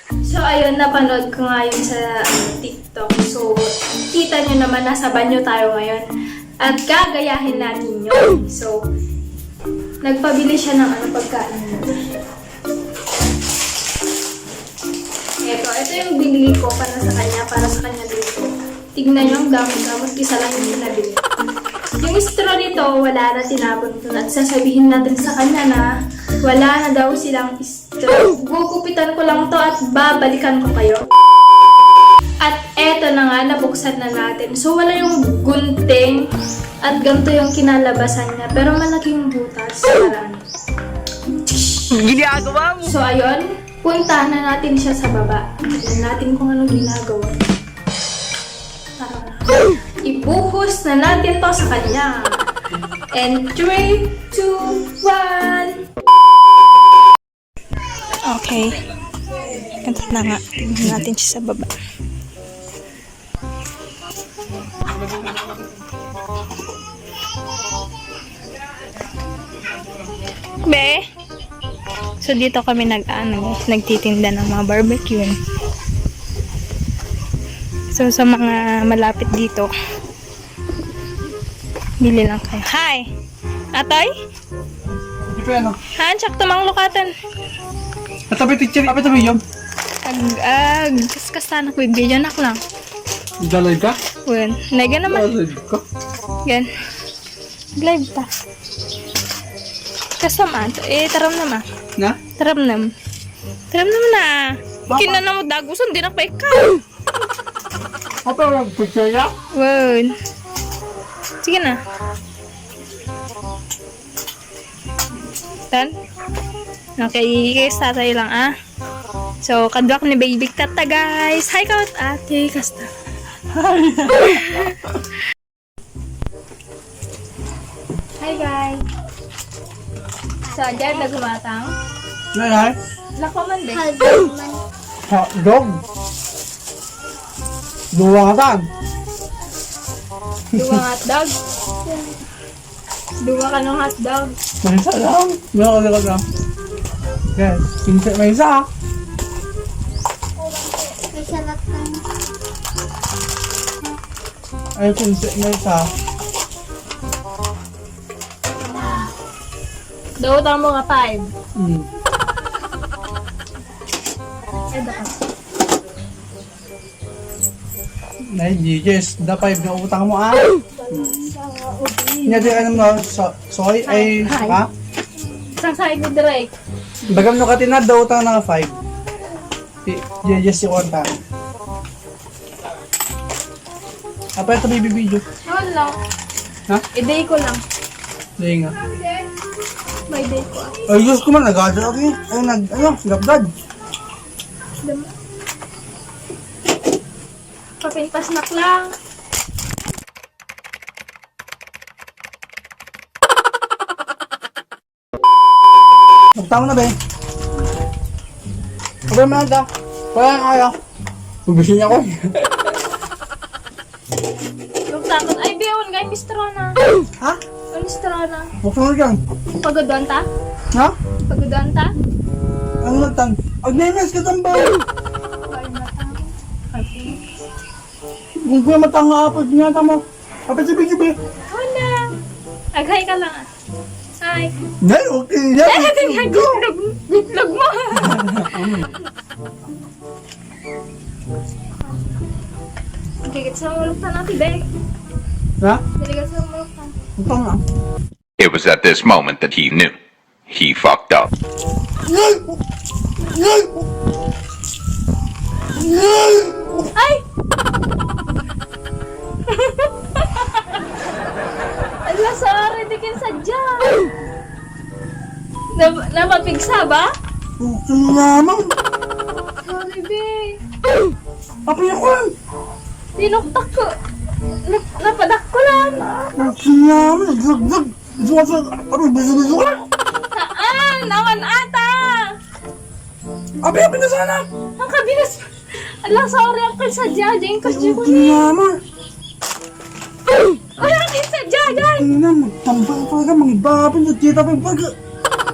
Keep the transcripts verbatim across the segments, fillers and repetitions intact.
So, ayun, napanood ko nga yun sa, ano, TikTok. So, kita nyo naman, nasa banyo tayo ngayon. At gagayahin natin yun. So, nagpabili siya ng, ano, pagkain. Ito, ito yung binili ko para sa kanya, para sa kanya dito. Tignan nyo, ang dami-dami, isa lang yung pinabili. Yung straw nito, wala na, tinapon ko na. At sasabihin natin sa kanya na wala na daw silang straw. Gugupitan ko lang to at babalikan ko kayo. At eto na nga, nabuksan na natin. So, wala yung gunting at ganito yung kinalabasan niya. Pero malaki yung butas. Para ano. Ginagawa mo? So, ayun. Puntahan na natin siya sa baba. Tignan natin kung anong ginagawa. Tara na. Ibuhos na natin to sa kanya. And three, two, one. Okay. Ito na nga. Tignan natin siya sa baba. Be? So, dito kami nag, ano, guys, nagtitinda ng mga barbecue. So, sa mga malapit dito, bili lang kayo. Hi! Atoy? Di pa yan, oh. Han, siya tumang lukatan. Atabi, teacher. Apit, tabi, yun. Ag, ag, kas, kas, tanak, video nak lang. Dalay ka? Wen, nega naman. Dalay ka? Gan. Live ta. Kasama, eh, taram naman. Na? Taram nam. Taram naman na. Papa. Kinana mo dagusan, di na pa ikaw. Apa, nagpicture ya? Wen. Sige na. Tan? Okay, guys, tatay lang, ah. So, kaduak ni baby kata, guys. Hi, kawat ate. Kasta. Hi, guys. So, diyan na gumatang. Nanay? Lako man, be. Hotdog. Duwatan. Duwa nga hotdog. Duwa ka ng hotdog. May isa lang. Meron ka lang. Yes. Pinsa, may isa, ah. May isa lang. Ay, pinsa, may isa. Daw, tama nga, five. Hmm. Ay, baka. Nay, yes, da five nga utang mo, ah. Nya di, ano mo, so, soy, ay, ha? Isang side ni Drake. Bagam no katinad, da utang na five. Di, di, yes, si Juan ta. Apa ito, baby video? Wala. Ha? I-day ko lang. Day nga. May day ko, ah. Ay, Diyos ko man, nagada ako eh. Ay, nag, ano, gabgad. Papintas na lang. Magtama na, be. Abay, man, da. Wala na kaya. Ubus niya ako. Magtama. Ay, biyawan, guys, mistrona. Ha? Ang mistrona. Magtama dyan. Pagaduan ta? Ha? Pagaduan ta? Ano nagtan? Agnemes ka tambay. Ay, matang. Ay, Kung kuya matanga apod niya, tama. Apa si Biggie, be? Wala. Ag-hi ka lang, ah. Hi. Nay, okay yan. Ay, ate, nag-vlog, vlog mo. Dikit sa mulok ta natin, be. Ha? Dikit sa mulok ta. Ito nga. It was at this moment that he knew. He fucked up. Ay! Ala, sorry, di kin sadya. Na, napapigsa ba? Ang sinamang. Sorry, be. Api ako lang. Tinuktak ko. Nap-, napadak ko lang. Ang sinamang, naglaglag. Ano, bisu-bisu ka? Saan? Awan ata! Abi, abi na sana! Ang kabinas! Ala, sorry, Uncle, sa judging ko, Ay, Jimmy. Ang mama! Ay, Uncle, sa judging! Ina, magtambal talaga, mangibaban sa tita pa yung pag-,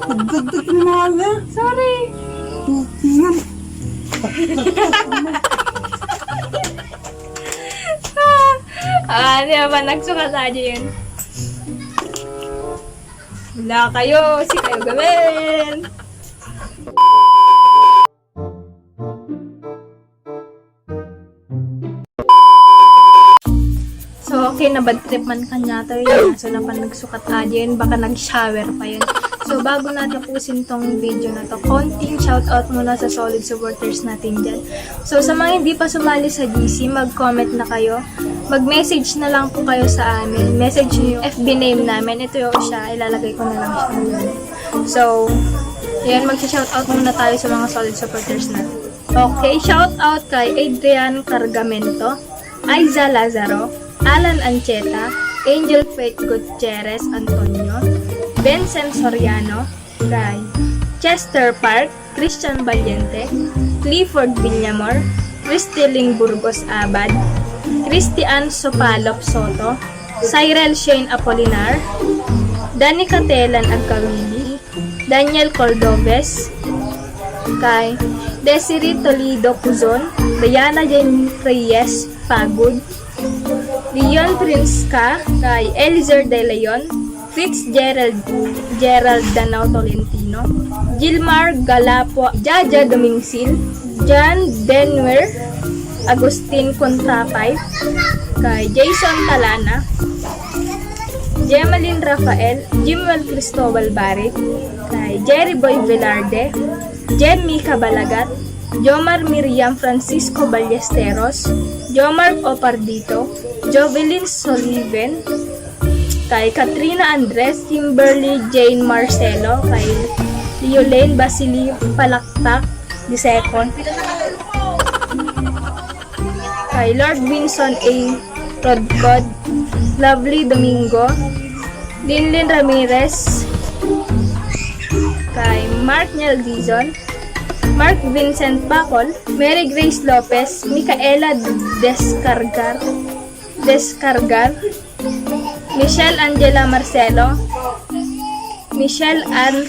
magdagdag yung mga ano. Sorry. Ina. Ah, di ba nagsukat aja yun? Wala kayo, si kayo gamin. So, okay, na-bad trip man kanya to yun. So, napan nagsukat aja yun, baka nag-shower pa yun. So, bago na tapusin tong video na to, konting shoutout muna sa solid supporters natin dyan. So, sa mga hindi pa sumali sa G C, mag-comment na kayo. Mag-message na lang po kayo sa amin. Message niyo yung F B name namin. Ito yung siya. Ilalagay ko na lang siya. So, yan. Mag-shoutout muna tayo sa mga solid supporters natin. Okay, shoutout kay Adrian Cargamento, Aiza Lazaro, Alan Ancheta, Angel Faith Gutierrez Antonio, Vincent Soriano, kay Chester Park, Christian Valiente, Clifford Villamor, Christy Ling Burgos Abad, Christian Sopalop Soto, Cyril Shane Apolinar, Danny Catelan Agkawili, Daniel Cordobes, kay Desiree Toledo Cuzon, Diana Jane Reyes Pagud, Leon Prince Ka, kay Elizer De Leon, Fitzgerald Gerald Danao Tolentino, Gilmar Galapo, Jaja Dumingsil, John Denwer, Agustin Contrapay, kay Jason Talana, Jemalyn Rafael, Jimwell Cristobal Barit, kay Jerry Boy Velarde, Jemmy Cabalagat, Jomar Miriam Francisco Ballesteros, Jomar Opardito, Jovelyn Soliven, kay Katrina Andres, Kimberly Jane Marcelo, kay Leolaine Basili Palaktak the second, kay Lord Vinson A. Rodcod, Lovely Domingo, Linlin Ramirez, kay Mark Niel Dizon, Mark Vincent Bacol, Mary Grace Lopez, Micaela Descargar, Descargar, Michelle Angela Marcelo, Michelle Ann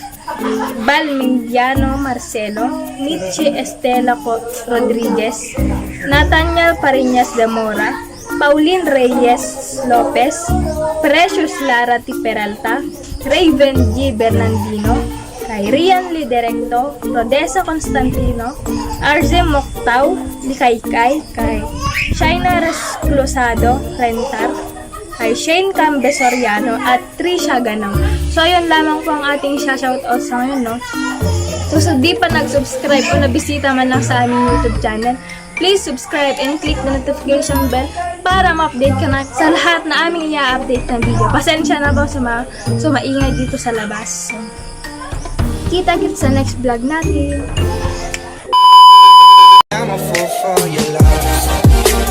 Balmindiano Marcelo, Mitchie Estela Co- Rodriguez, Nathaniel Pariñas de Mora, Pauline Reyes Lopez, Precious Lara T. Peralta, Raven G. Bernardino, kay Rian Lee Directo, Rodessa Constantino, Arze Moctao, Likaykay, kay Shaina Resclosado Rentar, kay Shane Cambe Soriano, at Trisha Ganao. So, yun lamang po ang ating shoutout sa ngayon, no? So, sa di pa nag-subscribe o nabisita man lang sa aming YouTube channel, please subscribe and click the notification bell para ma-update ka na sa lahat na aming i-update na video. Pasensya na po sa mga sumaingay dito sa labas. So, kita-kits sa next vlog natin. I'm a fool for your love.